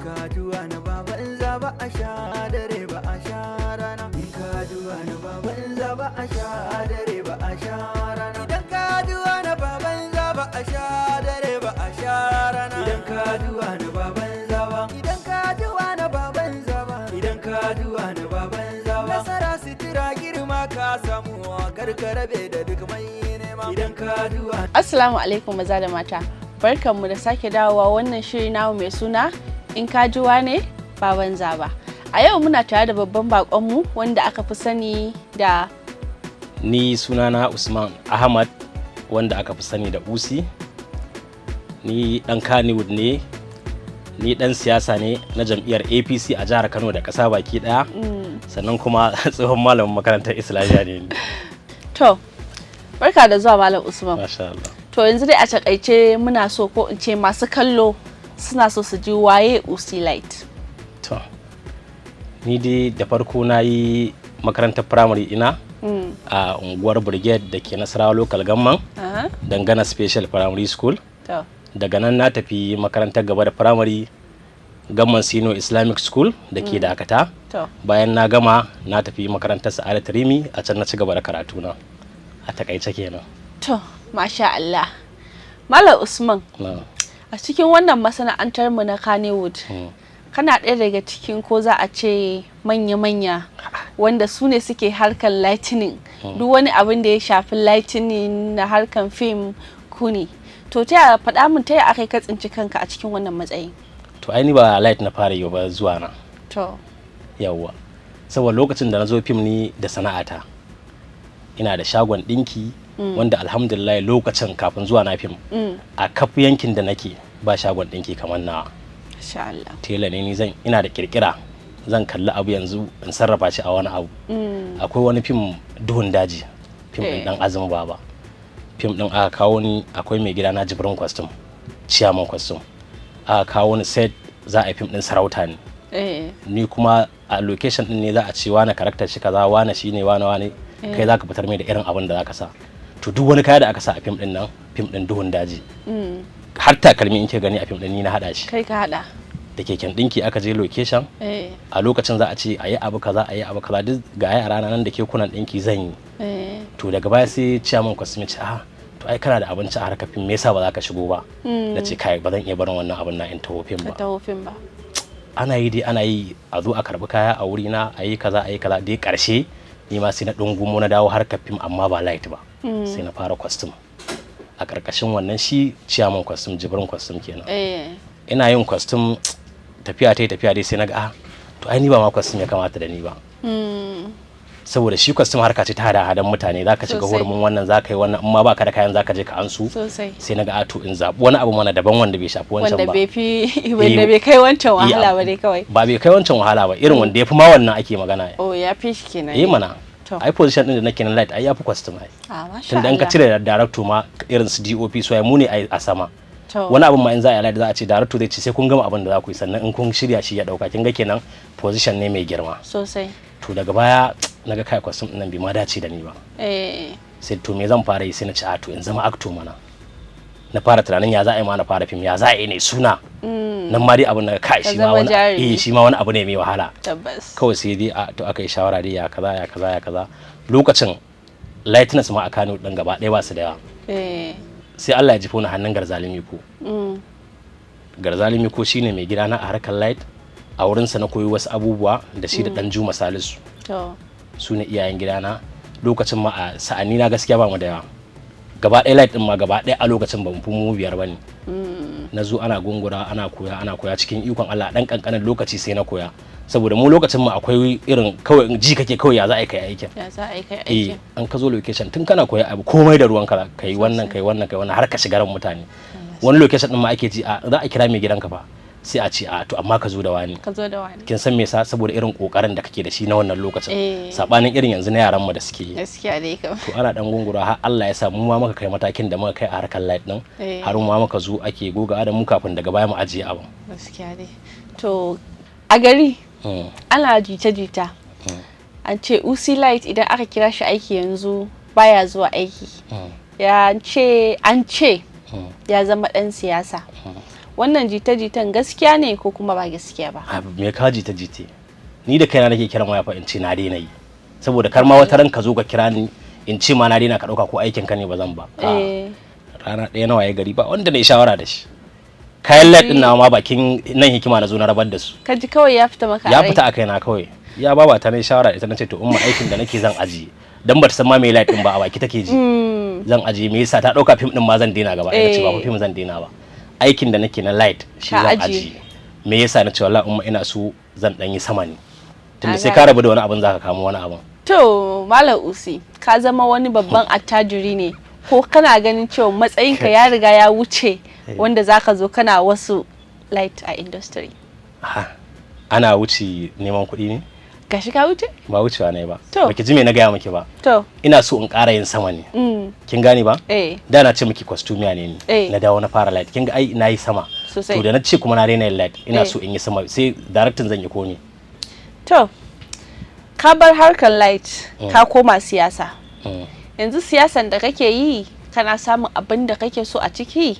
Ka juwa na baban za ba a sha dare ba a sha rana. In ka juwa na baban za ba a sha dare ba a sha rana. Idan ka juwa na baban za ba a sha dare ba a sha rana. Idan ka juwa na baban za ba. Idan ka juwa na baban za ba. Idan ka juwa na baban za ba. Nasara, sitira, girma ka samu, karka rabe da duk mai nema. Idan ka juwa Assalamu alaikum maza da mata. Barkanmu da sake dawowa wannan shiri namu mai suna "In ka ji wane ba banza ba". A yau muna tare da babban bakonmu wanda aka fi sani da Ni sunana Usman Ahmad, wanda aka fi sani da Usi. Ni dan Kannywood ne, ni dan siyasa ne na jam'iyyar APC a jihar Kano da ƙasa baki ɗaya. Sannan kuma tsohon malamin makarantar Islamiyya ne ni. To, barka da zuwa, Malam Usman. Masha Allah. To, yanzu dai a takaice muna so, ko in ce masu kallo suna so su ji waye Usi Light. To, ni dai da farko na yi makarantar firamare ina a unguwar Brigade da ke Nasarawa Local Government, Dangana Special Primary School. Daga nan na tafi makarantar gaba da firamare, Gamman Sino Islamic School da ke Dakata. Bayan na gama, na tafi makarantar Sa'adat Rimi, a can na ci gaba da karatuna. A takaice kenan. To, masha Allah. Malam Usman, Na. a cikin wannan masana'antar mu na Kannywood, kana ɗaya daga cikin, ko za a ce manya-manya, wanda su ne suke harkar lightning, duk wani abin da ya shafi lightning na harkar fim ku ne. To, ta yaya, faɗa min, ta yaya aka yi ka tsinci kanka a cikin wannan matsayin? To, ai ni ba light na fara yi ba zuwa na. Yawwa, saboda lokacin da na zo fim, ni da sana'ata, ina da shagon ɗinki, wanda alhamdulillah lokacin kafin zuwa na fim, a kaf yankin da nake ba shagon ɗinki kamar nawa. Masha Allah. Tela ne ni, zan ina da kirkira, zan kalli abu yanzu in sarrafa shi a wani abu. Akwai wani fim, Duhun Daji, fim ɗin Dan Azumi Baba. Fim ɗin aka kawo ni, akwai mai gida na Jibrin Kwastum, ciyaman Kwastum, aka kawo ni set, za a yi fim ɗin sarauta ne. Ni kuma a location din ne za a ce wane character shi kaza, wane shine wane, wane kai zaka fitar mai da irin abin da zaka sa. To, duk wani kaya da aka sa a fim din nan, fim din Duhun Daji, har takalmi in ke gani a fim din, ni na hada shi. Kai ka hada. Da keken dinki aka je location. A lokacin za a ce a yi abu kaza, a yi abu kaza, duk ga ai a rana nan da kekunan dinki zan yi. To, daga baya sai ciyaman Kwastum ya ce, "A to, ai kana da abinci a harkar fim, me yasa ba za ka shigo ba?" Na ce, "Kai, ba zan iya barin wannan abin na in taho fim Ka ba." taho fim ba. Ana yi dai, ana yi, a zo a karbi kaya a wuri na, a yi kaza, a yi kaza dai, karshe ni ma sai na dungumo na dawo harkar fim, amma ba light ba. Sai na fara costume a karkashin wannan shi ciyaman Kwastum, Jibrin Kwastum kenan. Ina yin costume, tafiya ta yi tafiya dai, sai na ga, ah, to ai ni ba ma costume ya kamata da ni ba, saboda shi costume harka ce ta hada hadan mutane, zaka shiga hurumin wannan, zaka yi wannan, in ma baka da kayan zaka je ka ansu. Sai na ga, a to, in zabi wani abu mana daban wanda bai shafi wancan Wanda ba. bai fi, wanda bai kai wancan wahala ba dai kawai. Ba bai kai wancan wahala ba, irin wanda ya fi ma wannan ake magana. Oh, ya fi shi kenan. Eh mana. To. Ai position din da nake na light ai yafi costume ai. Ah, masha Tunda in ka Allah. cire director ma, irin su DOP su ai mu ne ai a sama. Wani abin ma in za a yi light, za a ce director zai ce sai kun gama abin da za ku yi, sannan in kun shirya shi ya dauka. Kin ga kenan position ne mai girma. Sosai. To, daga baya naga, kai, costume din nan bai ma dace da ni ba. Sai to, me zan fara yi? Sai na ce, a to, in zama actor mana. Na fara tunanin ya za a yi ma na fara fim, ya za a yi ne suna nan ma dai abin na kai Ka shi ma zama wani jarumi. Eh, shi ma wani abu ne mai wahala. Kawai sai dai a to aka yi shawara dai, ya kaza, ya kaza, ya kaza. Lokacin lightness ma a Kano din gaba ɗaya ba su da yawa. Sai Allah ya jifo ni hannun Garzalimi ko. Garzalimi ko shine mai gidana a harkar light. A wurinsa na koyi wasu abubuwa, da shi da Dan Juma Salisu. Su ne iyayen gidana lokacin ma. A sa'anni na gaskiya ba mu da yawa gaba ɗaya, light din ma gaba ɗaya a lokacin ba mu fi mu biyar bane. Na zo ana gungura, ana koya, ana koya, cikin ikon Allah dan kankanin lokaci sai na koya, saboda mu lokacin mu akwai irin kawai ji kake kawai ya za a yi kai aikin. Ya za a yi kai eh aikin. An ka zo location, tun kana koya abu, komai da ruwanka, kai wannan, kai wannan, kai wannan, har ka shiga ran mutane. Wani location din ma ake ji a za a kira mai gidanka fa, sai a ce, "A to, amma ka zo da wani." Ka zo da wani. Kin san me yasa? Saboda irin kokarin da kake da shi na wannan lokacin, sabanin irin yanzu na yaran mu da suke yi. Gaskiya dai kam. To, ana dan gungura har Allah ya sa mu ma muka kai matakin da muka kai a harkar light din, har mu ma muka zo ake goga da mu kafin daga baya mu ajiye abin. Gaskiya dai. To, a gari ana jita-jita, an ce Usi Light idan aka kira shi aiki yanzu baya zuwa aiki. Ya ce, an ce ya zama ɗan siyasa. Wannan jita-jitan gaskiya ne ko kuma ba gaskiya ba? Me ka jita-jite? Ni da kaina nake kiran waya fa in ce na daina yi, saboda kar ma wata ran ka zo ka kira ni in ce ma na daina, ka dauka ko aikin ka ne ba zan ba. Rana ɗaya na waye gari ba wanda na yi shawara da shi. Kayan light din nawa ma bakin nan Hikima na zo na rabar da su. Ka ji kawai ya fita maka Ya rai. fita a kaina kawai. Ya baba ta na yi shawara da ita, na ce to umma, aikin da nake zan ajiye, dan bata san ma me light din ba, a baki take ji. Zan ajiye, me yasa? Ta dauka fim din ma zan daina gaba ɗaya. Nace ba fa fim zan daina ba, aikin da nake na light shi Ka zan ajiye. ajiye. Me yasa? Na ce wallahi umma ina so zan dan yi sama ne, tunda A sai gane. ka rabu da wani abin zaka kamo wani abin. To Malam Usi, ka zama wani babban attajiri ne, ko kana ganin cewa matsayinka ya riga ya wuce wanda zaka zo kana wasu light a industry? Ha, ana wuce neman kuɗi ne? Gashi ka wuce? Ba wucewa ne ba. To. Baki ji me na gaya miki ba? To. Ina so in ƙara yin sama ne. Kin gane ba? Eh. Da na ce miki costumier ne ni. Na dawo na fara light, kin ga ai na yi sama. Sosai. To da na ce kuma na daina yin light, ina so in yi sama, sai directing zan yi ko ne. To, ka bar harkar light, ka koma siyasa. Yanzu siyasan da kake yi, kana samun abin da kake so a ciki?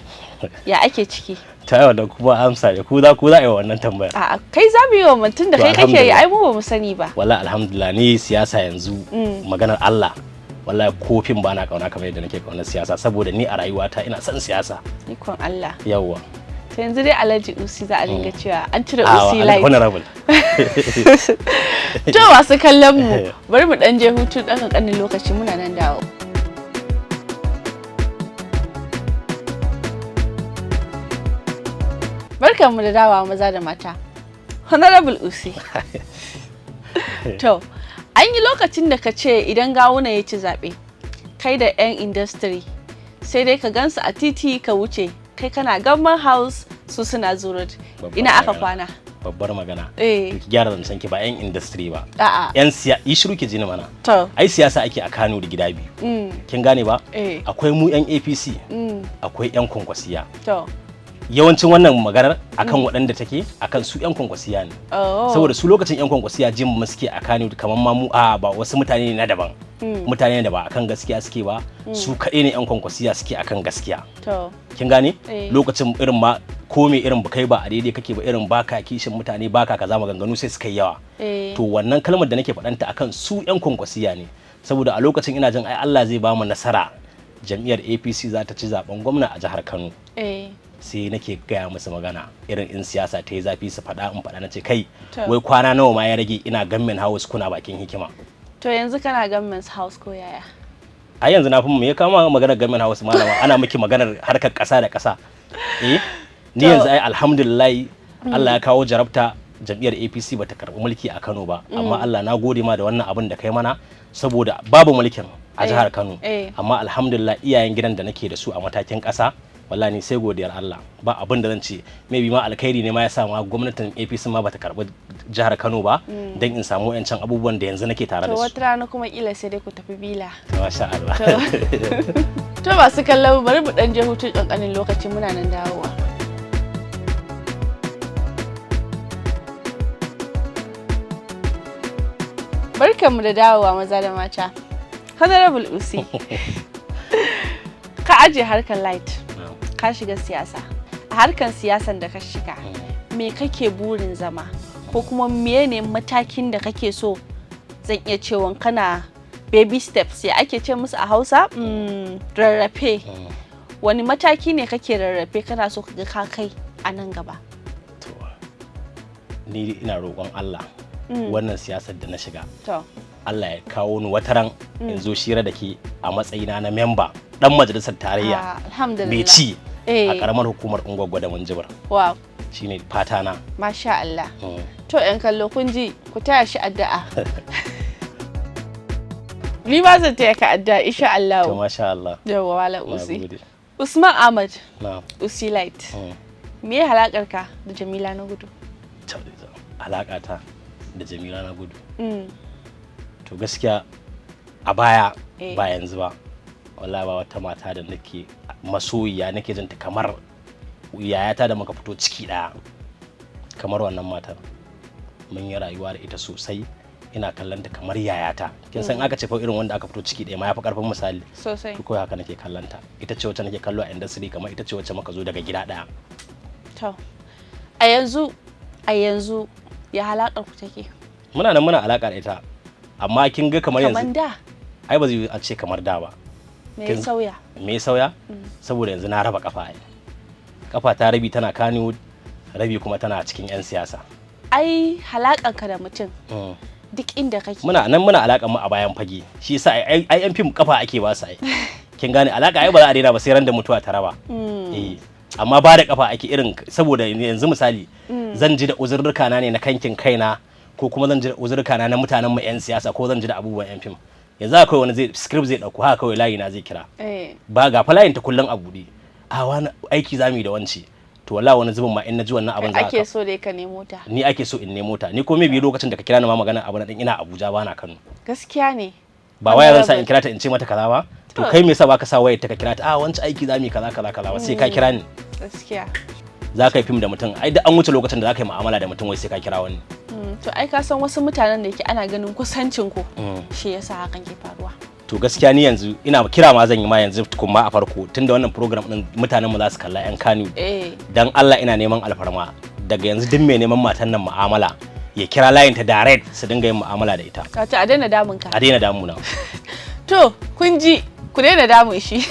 Ya ake ciki? Ta yi wannan kuma amsa ne, ku za a yi wa wannan tambayar. A'a, kai za mu yi wa mutum da To, kai kake yi, alhamdulillah. ai mu ba mu sani ba. Wallahi alhamdulillah, ni siyasa yanzu, maganar Allah, wallahi ko fim ba na kauna kamar yadda nake kaunar siyasa, saboda ni a rayuwata ina son siyasa. Ikon Allah. Yawwa. To yanzu dai Alhaji Usi za a dinga cewa, an cire Ah, Usi Light. Honorable. To masu kallon mu, bari mu dan je hutu dan kankanin lokaci, muna nan dawo. Barkanmu da dawowa, maza da mata. Honorable Usi. To, an yi lokacin da ka ce idan Gawuna ya ci zaɓe, kai da 'yan industry sai dai ka gansu a titi ka wuce, kai kana Government House, su suna Zoo Road. Babbar Ina aka magana. kwana? Babbar magana. Eh. To ki gyara zancen ki, ba 'yan industry ba. A'a. 'Yan siya yi shiru ki ji ni mana. To. Ai siyasa ake a Kano da gida biyu. Kin gane ba? Eh. Akwai mu 'yan APC, akwai 'yan Kwankwasiya. To. Yawancin wannan maganar akan waɗanda take akan su 'yan Kwankwasiya ne. Oh. Saboda su lokacin 'yan Kwankwasiya jin mu suke a Kano kamar ma mu a ba wasu mutane ne na daban. Mutane ne da ba akan gaskiya suke ba, su kaɗai ne 'yan Kwankwasiya suke akan gaskiya. To. Kin gane? Eh. Lokacin irin ma ko me irin ba kai ba a daidai kake ba, irin baka kishin mutane, baka kaza, maganganu sai suka yi yawa. Eh. To wannan kalmar da nake faɗanta akan su 'yan Kwankwasiya ne, saboda a lokacin ina jin ai Allah zai ba mu nasara, jam'iyyar APC za ta ci zaben gwamna a jihar Kano. Sai nake gaya musu magana irin in siyasa ta yi zafi su faɗa in faɗa, na ce kai, To. wai kwana nawa ma ya rage ina Government House kuna bakin Hikima? To yanzu kana Government House ko yaya? A yanzu na fi mu ya kama maganar Government House, malama, ana miki maganar harkar ƙasa da ƙasa. Eh, ni To. yanzu ai alhamdulillah, Allah ya kawo jarabta, jam'iyyar APC bata karɓi mulki a Kano ba, amma Allah na gode ma da wannan abin da kai mana, saboda babu mulkin a jihar Kano, amma alhamdulillah iyayen gidan da nake da su a matakin ƙasa, wallahi ni sai godiyar Allah, ba abin da zan ce. Maybe ma alkhairi ne ma ya sa ma gwamnatin APC ma bata karɓi jihar Kano ba, don in samu yancan abubuwan da yanzu nake tare To da su. wata rana kuma kila sai dai ku tafi bila. Masha Allah. To masu kallon mu, bari mu dan je hutun kankanin lokaci, muna nan dawowa. Barkanmu da dawowa, maza da mata. Honorable Usi. Ka aje harkar light, ka shiga siyasa. A harkar siyasan da ka shiga, me kake burin zama? Ko kuma mene matakin da kake so, zan iya cewa kana baby steps, ya ake ce musu a Hausa? Rarrafe. Wani mataki ne kake rarrafe kana so ka ga ka kai a nan gaba? To, ni ina roƙon Allah, wannan siyasar da na shiga, To, Allah ya kawo ni wataran in zo shira da ke a matsayina na memba dan majalisar tarayya ah, alhamdulillah. mai ci a karamar hukumar Ungwaggo da Minjibir. Shine fata na. Masha Allah. To 'yan kallo kun ji, ku taya shi addu'a. Ni ma zan taya ka addu'a insha Allah. To masha Allah. Yawwa, Malam Na Usi. gode. Usman Ahmad, Na. Usi Light. Me ya halakar ka da Jamila Nagudu? Alaƙa ta da Jamila Nagudu. To gaskiya a baya, ba yanzu ba, wallahi ba wata mata da nake masoyiya, nake jin ta kamar yayata da muka fito ciki daya kamar wannan matar. Mun yi rayuwa da ita sosai, ina kallon ta kamar yayata. Kin san aka ce fa irin wanda aka fito ciki ɗaya ma yafi karfin misali. Sosai. To kawai haka nake kallon ta. Ita ce wacce nake kallo a industry kamar ita ce wacce muka zo daga gida ɗaya. To, a yanzu ya halakar ku take? Muna nan muna alaka da ita, amma kin ga kamar Kamar yanzu da? Ai ba zai yiwu a ce kamar da ba. Me ya sauya? Me ya sauya? Saboda yanzu na raba kafa, ai kafa ta rabi tana Kannywood, rabi kuma tana cikin yan siyasa. Ai halakanka da mutum duk inda kake. Muna nan muna alakan mu a bayan fage, shi yasa ai yan fim kafa ake ba su ai. Kin gane? Alaka ai ba za a daina ba sai ran da mutuwa ta raba. Eh, amma ba da kafa ake irin saboda yanzu misali zan ji da uzurruka na ne na kankin kaina, ko kuma zan ji da uzurruka na na mutanen mu yan siyasa, ko zan ji da abubuwan yan fim. Yanzu akwai wani zai script zai dauko, haka kawai layi na zai kira. Ba ga fa layin ta kullun a buɗe, a wani aiki zamu yi da wance. To wallahi wani zubin ma in na ji wannan abin za Ake so dai ka nemo ta. Ni ake so in nemo ta. Ni ko maybe lokacin da ka kira ni ma magana abu na din ina Abuja, ba na Kano. Gaskiya ne. Ba waya zan sa in kira ta in ce mata kaza ba. To To. kai me yasa baka sa wayar ta ka kira ta, a wancan aiki zamu yi kaza kaza kaza ba, sai ka kira ni? Gaskiya. Za ka yi fim da mutum, ai da an wuce lokacin da za ka yi mu'amala da mutum wai sai ka kira wani. To ai ka san wasu mutanen da yake ana ganin kusancin ku, shi yasa hakan ke faruwa. To gaskiya ni yanzu ina kira ma zan yi ma yanzu tukun ma a farko, tunda wannan program din mutanen mu za su kalla, yan Kano, dan Allah ina neman alfarma, daga yanzu duk mai neman matan nan mu'amala ya kira layin ta direct su dinga yin mu'amala da ita. Wato a daina damun ka. A daina damuna. To kun ji, ku daina damun shi.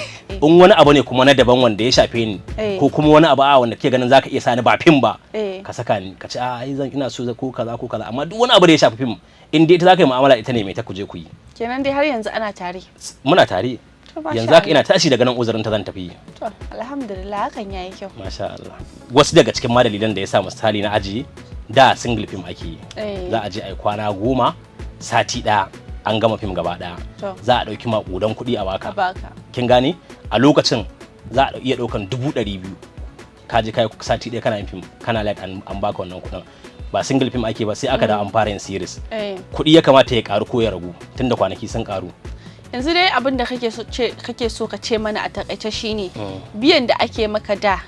In wani abu ne kuma na daban wanda ya shafe ni, ko kuma wani abu a wanda kake ganin zaka iya sani ba fim ba, ka saka ni ka ce a ai zan ina so ko kaza ko kaza. Amma duk wani abu da ya shafi fim, in dai ita zaka yi mu'amala ita ne mai ta kuje ku yi. Kenan dai har yanzu ana tare. Muna tare. To, masha Yanzu haka Allah. ina tashi daga nan uzurin ta zan tafi. To alhamdulillah, hakan yayi kyau. Masha Allah. Wasu daga cikin ma dalilan da ya sa misali na aji, da single film ake yi. Za a je a yi kwana 10, sati ɗaya an gama fim gaba ɗaya. Za a ɗauki maƙudan kuɗi a baka. A baka. Kin gane? A lokacin za a iya ɗaukan 200,000, ka je kai sati ɗaya kana yin fim, kana light, an baka wannan kuɗin. Ba single film ake ba, sai aka da an fara yin series. Kuɗi ya kamata ya ƙaru ko ya ragu, tunda kwanaki sun ƙaru? Yanzu dai abin da kake so ka ce mana a takaice shine biyan da ake maka da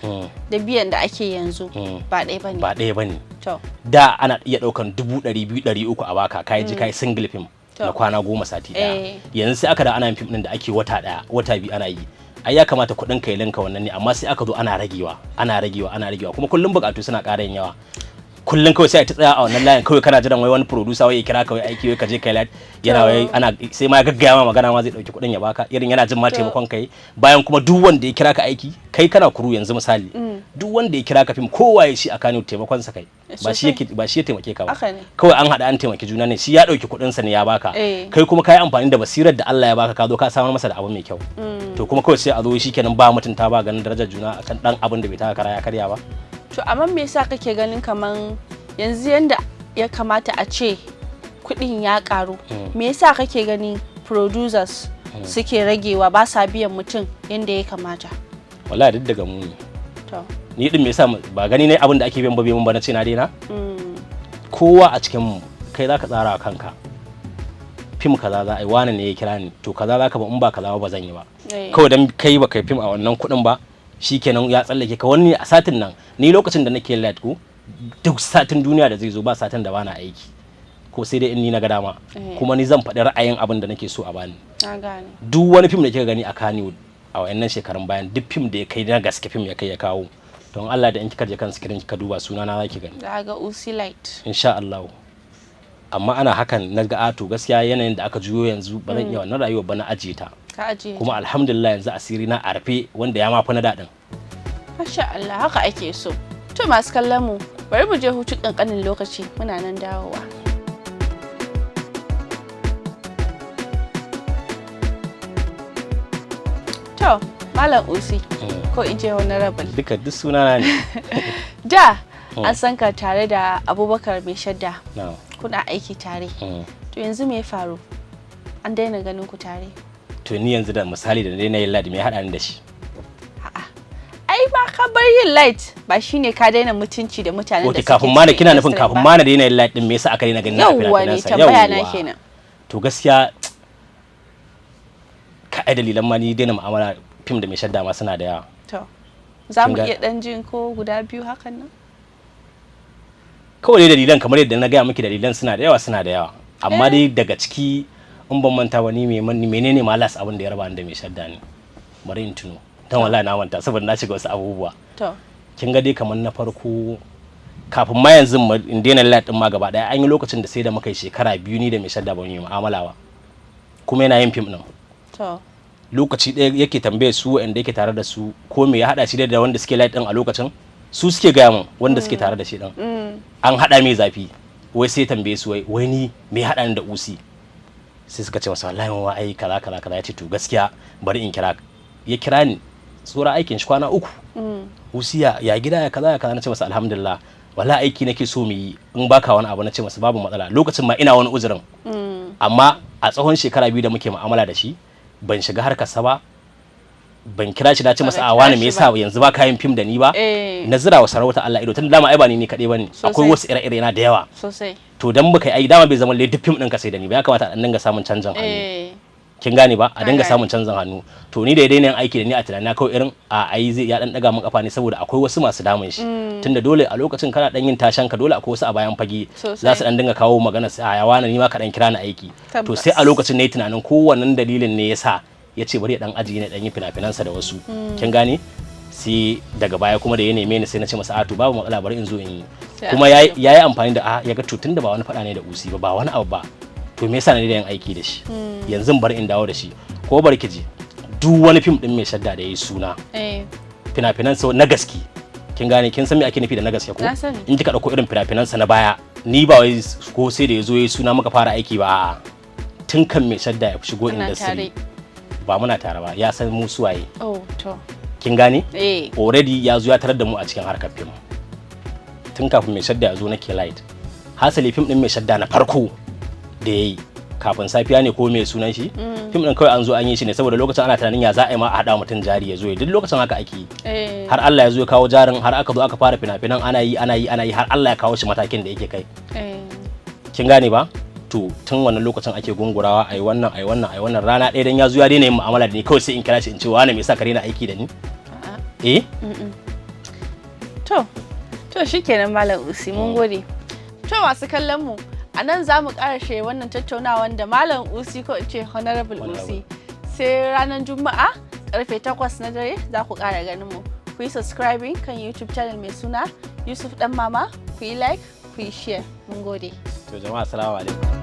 da biyan da ake yanzu ba ɗaya bane. Ba ɗaya bane. To. Da ana iya ɗaukan 200,000, 300 a baka, kai je kai single film na kwana 10, sati ɗaya. Yanzu sai aka da ana yin film ɗin da ake wata ɗaya, wata 2 ana yi. Ai ya kamata kuɗin ka ya linka wannan ne, amma sai aka zo ana ragewa, ana ragewa, ana ragewa, kuma kullum buƙatu suna ƙara yin yawa. Kullum kawai sai a ta tsaya a wannan layin kawai, kana jiran wai wani producer wai ya kira ka wai aiki, wai ka je kai light, yana wai ana sai ma ya gaggaya ma magana ma zai dauki kuɗin ya baka, irin yana jin ma taimakon kai, bayan kuma duk wanda ya kira ka aiki kai kana crew. Yanzu misali duk wanda ya kira ka fim, kowaye shi a Kano, taimakon sa kai ba shi yake ba, shi ya taimake ka ba. Haka ne. Kawai an haɗa an taimaki juna ne. Shi ya ɗauki kuɗin sa ne ya baka, kai kuma ka yi amfani da basirar da Allah ya baka, ka zo ka samar masa da abu mai kyau. To kuma kawai sai a zo shikenan, ba mutunta, ba ganin darajar juna akan dan abin da bai taka kara ya karya ba. To amma me yasa kake ganin kaman yanzu yanda ya kamata a ce kuɗin ya ƙaru, me yasa kake ganin producers suke ragewa, ba sa biyan mutum yanda ya kamata? Wallahi duk daga mu ne. To. Ni din me yasa ba gani ne abin da ake biyan ba biyan ba na ce na daina? Kowa a cikin mu kai zaka tsara wa kanka, fim kaza za a yi, wani ne ya kira ni, to kaza zaka ba, in ba kaza ba ba zan yi ba. Kawai dan kai ba kai fim a wannan kuɗin ba, shikenan ya tsallake ka wani a satin nan. Ni lokacin da nake light ko duk satin duniya da zai zo, ba satin da bana aiki, ko sai dai in ni na ga dama. Kuma ni zan faɗi ra'ayin abin da nake so a bani. Na gane. Duk wani fim da kika gani a Kannywood a wayannan shekarun bayan, duk fim da ya kai na gaske fim ya kai ya kawo, don Allah da in kika je kan screen kika duba sunana zaki gani. Da ga Usi Light. Insha Allah. Amma ana hakan na ga ato gaskiya yanayin da aka juyo yanzu ba zan iya wannan rayuwar ba, na ajiye ta. Ka ajiye. Kuma alhamdulillah yanzu asiri na a rufe, wanda ya mafi na daɗin. Masha Allah, haka ake so. To masu kallon mu, bari mu je hutu kankanin lokaci, muna nan dawowa. To, Malam Usi, ko in ce Honorable. Duka duk sunana ne. Da an san ka tare da Abubakar Mai Shadda, Na. kuna aiki tare. To yanzu me ya faru? An daina ganin ku tare. To ni yanzu da misali da na daina yin light, me ya haɗa ni da shi? A'a. Ai ba ka bar yin light ba shine ka daina mutunci da mutanen da Ok, suke kafin ma na cikin kina nufin industry kafin ba. ma na daina yin light din, me yasa aka daina ganin na a Yawwa ne, fina-finansa? tambaya na Yawwa. kenan. To gaskiya ka ai dalilan ma ni daina mu'amala fim da Mai Shadda ma suna da yawa. To, za mu Kin ga- iya ɗan jin ko guda biyu hakan nan? Kawai dai dalilan kamar yadda na gaya miki, dalilan suna da yawa, suna da yawa, amma dai daga ciki in ban manta wani menene ma last abin da ya raba ni da Mai Shadda ne, bari in tuno, dan wallahi na manta saboda na shiga wasu abubuwa. To, Kin ga dai kamar na farko, kafin ma yanzu in daina light din ma gaba daya, an yi lokacin da sai da muka yi shekara 2 ni da mai shadda ba mu yi mu'amala ba, kuma yana yin fim din. Lokaci ɗaya yake tambaye su wanda yake tare da su ko me ya haɗa shi da wanda suke light din a lokacin, su suke gaya min wanda suke tare da shi din an haɗa mai zafi, wai sai tambaye su, wai ni me ya haɗa ni da Usi? Sai suka ce masa, wallahi ma ai kaza kaza kaza. Ya ce, to gaskiya bari in kira. Ya kira ni tsora aikin shi kwana 3. Usi, ya gida, ya kaza ya kaza? Na ce masa, alhamdulillah, wallahi aiki nake so mu yi in baka wani abu. Na ce masa babu matsala, lokacin ma ina wani uzurin. Amma a tsawon shekara 2 da muke mu'amala da shi, ban shiga harkar sa ba, ban kira shi na ce masa, a wani, me yasa yanzu ba kayan fim da ni ba? Na zira wa sarauta Allah ido, tun dama ai ba ni ne kaɗai bane, akwai wasu ire-ire na da yawa. To dan muka yi dama bai zama duk fim ɗin ka sai da ni ba, ya kamata a dinga samun canjin hannu. Kin gane ba? A dinga samun canjin hannu. To ni da ya daina yin aiki da ni, a tunanina kawai irin a ai zai ya dan daga mun kafa ne saboda akwai wasu masu damun shi, tunda dole a lokacin kana dan yin tashan ka, dole akwai wasu a bayan fage za su dan dinga kawo magana, sai a yawa ni ma ka dan kira ni aiki. To sai a lokacin ne tunanin kowannen dalilin ne yasa ya ce bari ya dan ajiye ne dan yi fina-finansa da wasu. Kin gane? Sai daga baya kuma da ya neme ni, sai na ce masa, a to babu matsala, bari in zo in yi. Kuma ya yi amfani da a ya ga to tunda ba wani faɗa ne da Usi ba, ba wani abu ba, to me yasa na da yin aiki da shi yanzu? Bari in dawo da shi. Ko bari ki ji, duk wani fim din mai shadda da yayi suna, fina-finan sa na gaske, kin gane? Kin san me ake nufi da na gaske ko? In kika dauko irin fina-finan sa na baya, ni ba wai ko sai da yazo yayi suna muka fara aiki ba, a'a, tun kan mai shadda ya shigo industry ba muna tare ba, ya san mu suwaye. Oh, to. Kin gane? Already ya zo ya tarar da mu a cikin harkar fim. Tun kafin mai shadda ya zo nake light. Hasali fim din mai shadda na farko da yayi, Kafin Safiya ne ko mai sunan shi, fim din kawai an zo an yi shi ne saboda lokacin ana tunanin ya za a yi ma a haɗa mutum jari ya zo ya duk lokacin haka ake yi. Har Allah ya zo ya kawo jarin, har aka zo aka fara fina-finan, ana yi, ana yi, ana yi, har Allah ya kawo shi matakin da yake kai. Kin gane ba? To tun wannan lokacin ake gungurawa, ai wannan, ai wannan, ai wannan. Rana ɗaya dan ya zo ya daina yin mu'amala da ni, kawai sai in kira shi in ce, wani, me yasa ka daina aiki da ni? Eh. To shikenan, Malam Usi, mun gode. To masu kallon mu, a nan za mu karashe wannan tattaunawan da Malam Usi, ko in ce Honorable Usi. Sai ranar Juma'a karfe 8 na dare za ku kara ganin mu. Ku yi subscribing kan YouTube channel mai suna Yusuf Dan Mama, ku yi like, ku yi share. Mun gode. To jama'a, assalamu alaikum.